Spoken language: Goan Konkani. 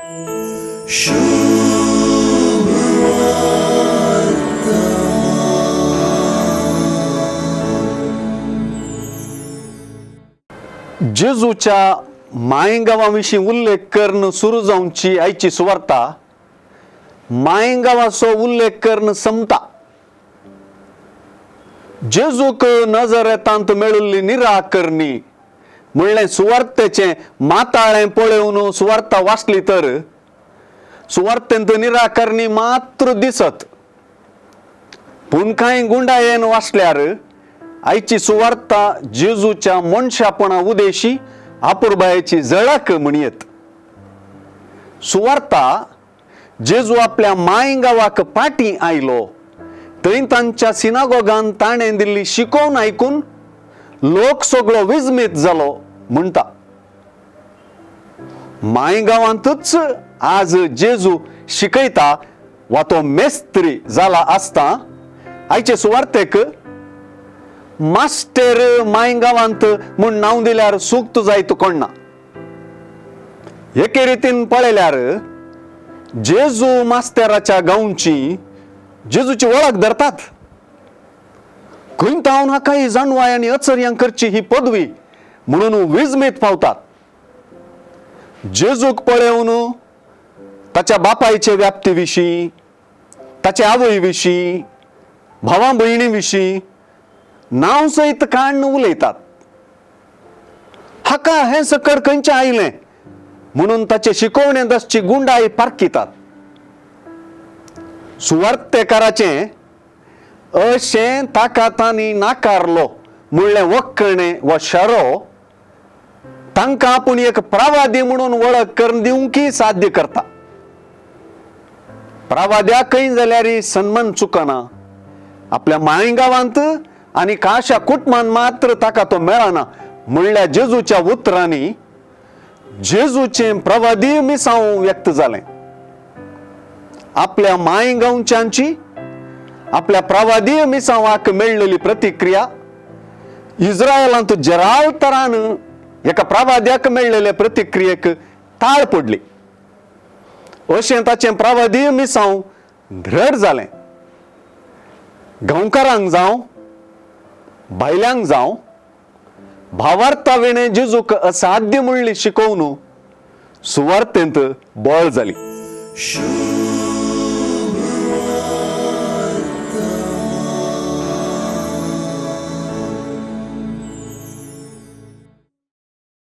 जेजूच्या मायगांवा विशीं उल्लेख करून सुरू जावची आयची सुवार्ता मायगांवाचो उल्लेख करून संपता. जेजूक नजरेतांत मेळिल्ली निराकरणी म्हणलें सुवार्तेचें माताळें पळोवन सुवार्ता वाचली तर सुवार्तेंत निराकरणी मात्र दिसत, पूण कांय गुंडायेन वाचल्यार आयची सुवार्ता जेजूच्या मनशापणा उदेशी आपुरबायेची झळक म्हणयेत. सुवार्ता जेजू आपल्या माय गांवाक पाटी आयलो थंय तांच्या सिनागोगान ताणें दिल्ली शिकोवन आयकून लोक सगळो विजमीत जालो म्हणटा. माय गांवांतूच आज जेजू शिकयता वा तो मेस्त्री जाला आसता आयचे सुवार्तेक मास्टर माय गांवांत म्हूण नांव दिल्यार सुक्त जायत कोण ना. एके रितीन पळयल्यार जेजू मास्तेराच्या गांवची जेजूची वळख धरतात. खंय तावन हाका ही जाणवाय आनी अचर्यां करची ही पदवी म्हणून विजमीत पावतात. जेजूक पळोवन ताच्या बापायचे व्याप्ती विशीं, ताचे आवय विशीं, भावा भयणी विशीं नांव सयत काण्ण उलयतात. हाका हें सकड खंयचें आयलें म्हणून ताचे शिकोवणेंत आसची गुंडाय पारखितात. सुवार्तेकाराचें अशें ताका तांणी नाकारलो म्हणलें वखणें वा शरो तांकां आपूण एक प्रवादी म्हणून वळख करून दिवंकी साध्य करता. प्रवाद्याकय जाल्यार सन्मान चुकना. आपल्या माय गांवांत आनी काशा कुटमान मात्र ताका तो मेळना म्हणल्या जेजूच्या उतरांनी जेजूचें प्रवादी मिसांव व्यक्त जालें. आपल्या माय गांवच्यांची आपल्या प्रवादीय मिसांवाक मेळलेली प्रतिक्रिया इस्रायलांत जराव तरान एका प्रवाद्याक मेळलेले प्रतिक्रियेक ताळ पडली. अशें ताचें प्रवादीय मिसांव द्रढ जालें. गांवकारांक जावं बायल्यांक जावं भावार्था विणें जेजूक असाध्य म्हणली शिकोवन सुवार्तेंत बळ जाली.